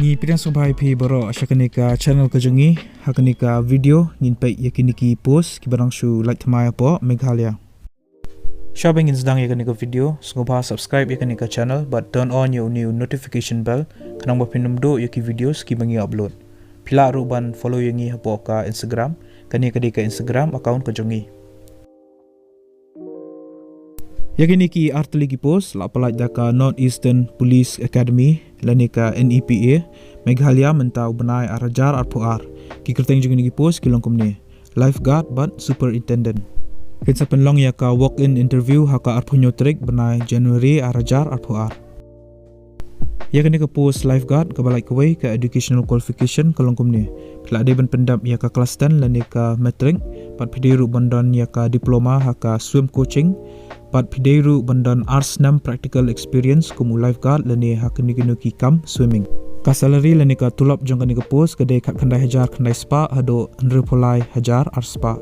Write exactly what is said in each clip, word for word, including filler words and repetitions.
Ngi pdiang sngewbha ïa phi baroh sha kane ka channel ka jong ngi. Ha kane ka video ngin peit ïa kine ki post kiba dang shu lait thymmai hapoh Meghalaya. Shwa ba ngin sdang ïa kane ka video, sngewbha subscribe ïa kane ka channel bad turn on ïa une u notification bell, khnang ba phin ym duh ïa ki videos kiba ngi upload. Phi lah ruh ban follow ïa ngi hapoh ka Instagram, kane ka dei ka Instagram account ka jong ngi. Ïa kine ki artylli ki post la pyllait da ka North Eastern Police Academy lane ka N E P A, Meghalaya, mynta u bnai ar hajar arphew ar. Ki kyrteng jong kine ki post ki long kumne: Lifeguard bad Superintendent. Kin sa pynlong ïa ka walk-in interview ha ka arphew hynñiew tarik bnai January ar hajar arphew ar. Ïa kane ka post Lifeguard kaba lait kawei, ka educational qualification ka long kumne: phi lah dei ban pyndep ïa ka class ten lane ka matric, bad phi dei ruh ban don ïa ka diploma ha ka swim coaching, bad phi dei ruh ban don ar snem practical experience kum u lifeguard lane ha kino kino ki kam swimming. Ka salary lane ka tulop jong kane ka post ka dei khatkhyndai hajar khyndai spah haduh hynriewphew lai hajar ar spah.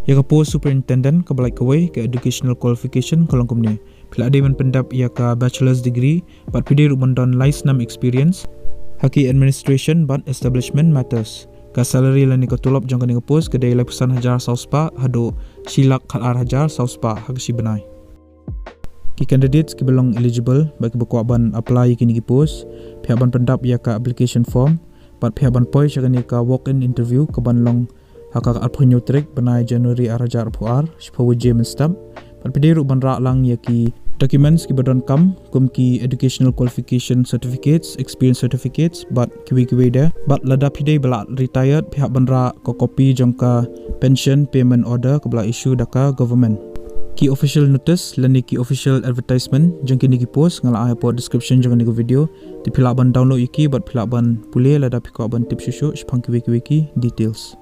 Ïa ka post Superintendent kaba lait kawei, ka educational qualification ka long kumne: phi lah dei ban pyndep ïa ka bachelor's degree bad phi dei ruh ban don lai snem experience ha ki administration bad establishment matters. Ka salary lane ka tulop jong kane ka post ka dei laiphew san hajar saw spah haduh shi lak khatar hajar saw spah ha ka shi bnai. Ki candidates kiba long eligible bad kiba kwah ban apply ïa kine ki post, phi hap ban pyndep ïa ka application form bad phi hap ban poi sha kane ka walk-in interview kaban long ha ka arphew hynñiew tarik bnai January ar hajar arphew ar, shiphew baje mynstep. Bad phi dei ruh ban rah lang ïa ki documents kiba donkam kum ki educational qualification certificates, experience certificates bad kiwei kiwei de. Bad lada phi dei ba la retired, phi hap ban rah ka copy jong ka pension payment order kaba la issue da ka government. Ki official notice lane ki official advertisement jong kine ki post nga la ai hapoh description jong kane ka video. Te phi lah ban download ïa ki bad phi lah ban pule lada phi kwah ban tip shuh shuh shaphang kiwei kiwei ki details.